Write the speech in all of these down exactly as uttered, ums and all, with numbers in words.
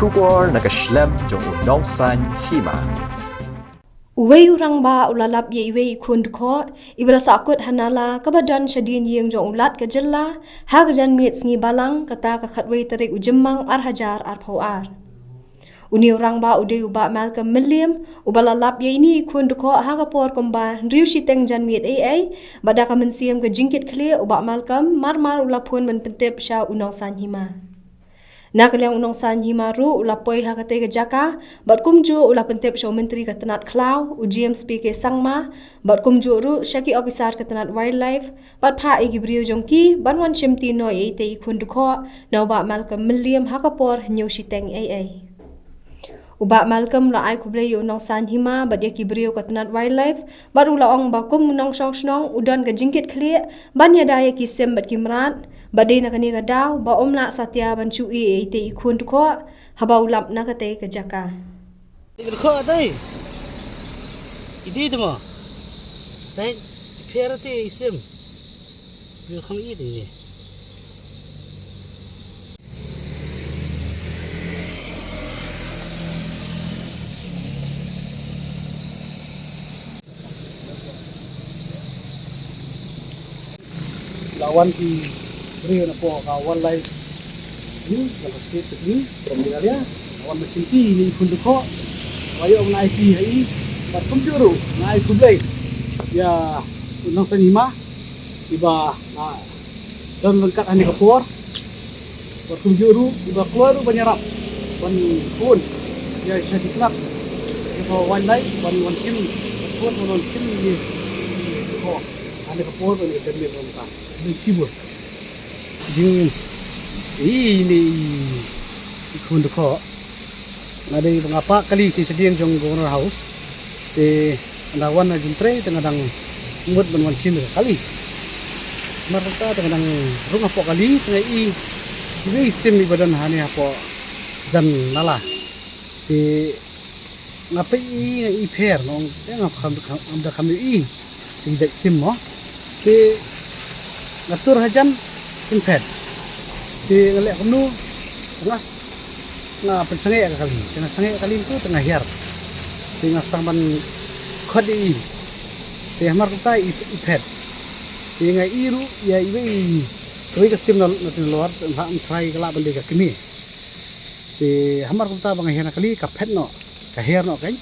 Khubor na ka shlem jong u Nongsaiñ Hima. Uwei u rangbah u la lap ïa iwei i khun dkhot iba la sahkut ha nala kaba don shadien ïing jong u Lat ka jylla ha ka janmiet sngi Balang, kata ka khatwei tarik u Jymmang ar hajar arphew ar. Une u rangbah u dei u Bah Malcolm Mylliem uba la lap ïa ine i khun dkhot ha ka por kumba hynriew shiteng janmiet eiei, bad da ka mynsiem ka jingkitkhlieh u Bah Malcolm marmar u la phone ban pyntip sha u Nongsaiñ Hima. Na ka liang u Nongsaiñ Hima ruh u la poi ha katei ka jaka bad kumjuh u la pyntip sha u Myntri ka tnat khlaw u James P K Sangma, bad kumjuh ruh sha ki ophisar ka tnat Wildlife, bad phah ïa ki briew jong ki ban wan shimti noh ïa itei i khun dkhot na u Bah Malcolm Mylliem ha ka por hynñiew shiteng eiei. U Bah Malcolm u la ai khublei ïa u Nongsaiñ Hima bad ïa ki briew ka tnat Wildlife, bad u la ong ba kum u nongshong shnong u don ka jingkitkhlieh ban ïada ïa ki sim bad ki mrad, bad dei na kane ka daw ba um lah satia ban shu ïeh ïa itei i khun dkhot haba u lap na katei ka jaka. Dei ka dkhot dei. I dei te mo. Dei, i pher te i sim. Pher kham i te ni. La wan ki briew na pdeng ka wildlife, hmm, na ka state ka jong ngi, from Meghalaya, la wan ban shimti ïa i khun dkhot, la ïoh ban ai ki ha i, bad kumjuh ruh nga ai khublei ïa u Nongsaiñ Hima, iba la don ryngkat ha kane ka por. Bad kumjuh ruh, iba kloi ruh ban ïarap ban phone ïa sha ki tnat jong ka wildlife ban wan shim, ban phone ban wan shim ïa ki dkhot ha kane ka por, ban ïa janmiet ruh mynta. Dei shibun. Jing i ne i, i khun dkhot. Nga dei ba nga pah kali sha shadien jong Governor House. Te nga wan na jingtrei te nga dang mut ban wan shim ka kali. Namar kata te nga dang rung hapoh kali te nga i, i sim iba don hane hapoh jan nala. Te nga peit i nga i pher, nga ong, eh, nga kham, kham, ngam da kham ïohi. Te ki jait sim mo. Te nga tur hajan, kin phet. Te nga leh kumno, nga s-, nga pynsangeh ïa ka kali. Te nga sangeh ïa ka kali kumto, te nga hiar. Te nga sdang ban khot ïa i. Te hamar kumta i, i phet. Te nga i ruh ïa iwei, iwei ka sim na, na tynlor, te nga tharai ka lah ban dei ka kmie. Te hamar kumta ba nga hiar na kali ka phet noh, ka hiar noh kan.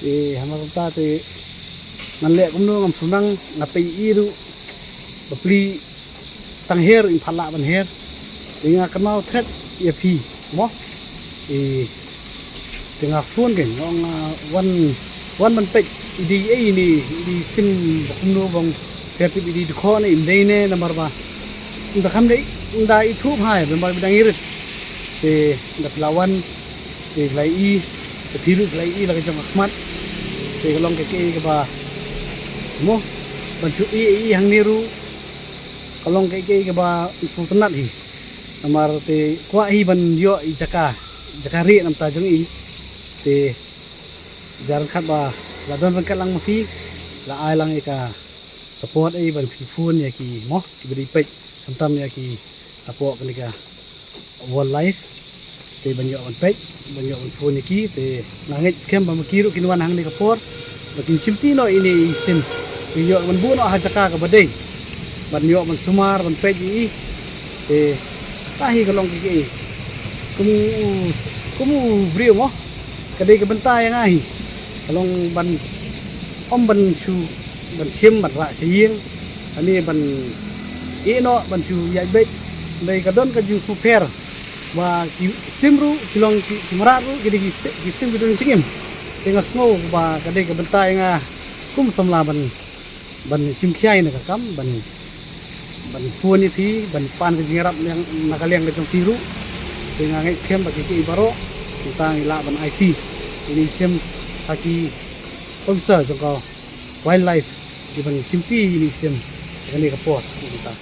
Te hamar kumta te ngan leh kumno, ngam sngewthuh, nga peit i ruh ba plie tang hiar, im pat lah ban hiar. Te nga kynmaw thret ïa phi mo. Te nga phone kan, nga ong, ah, wan, wan ban peit i dei ei ne, i dei sim ba kumno, ba ong pher tip i dei dkhot ne im dei ne, namar ba ynda kham dei, ynda ithuh bha ïa, namar ba dang irit. Te ynda phi la wan, te phi la ïohi, te phi ruh phi la ïohi la ka jong ka khmat. Te ka long kaei kaei kaba mo, ban shu ïohi hangne ruh ka long kaei kaei kaba sngewtynnat hi. Namar te kwah hi ban ïoh i jaka, jaka rieh na bynta jong i. Te jar ryngkat ba la don ryngkat lang ma phi, la ai lang ïa ka support ei ban phi phone ïa ki mo, kiba dei peit, khamtam ïa ki hapoh kane ka wildlife. Te ban ïoh ban peit, ban ïoh ban phone ïa ki, te nga ngeit skhem ba ma ki ruh kin wan hangne ka por ba kin shimti noh ïa ine i sim, kin ïoh ban buh noh ha jaka kaba dei, ban ïoh ban sumar ban peit ïa i. Te kata hi ka long kaei kaei kum u, kum u briew mo. Ka dei ka bynta ïa nga hi. Ka long ban, ym ban shu, ban shim ban rah sha ïing, ani ban ïeh noh ban shu ïaid beit. Dei ka don ka jingsngewpher ba ki, ki sim ruh ki long ki, ki mrad ruh ki dei ki si-, ki sim ki don jingim. Te nga sngew ba ka dei ka bynta ïa nga kum samla ban, ban shim khia ïa kane ka kam, ban, ban phone ïa phi, ban pan ka jingïarap na, na ka liang ka jong phi ruh. Te nga ngeit skhem ba kiei baroh, mynta ngi lah ban ai phi ine i sim ha ki officer jong ka wildlife, ki ban shimti ine i sim ha kane ka por, mynta.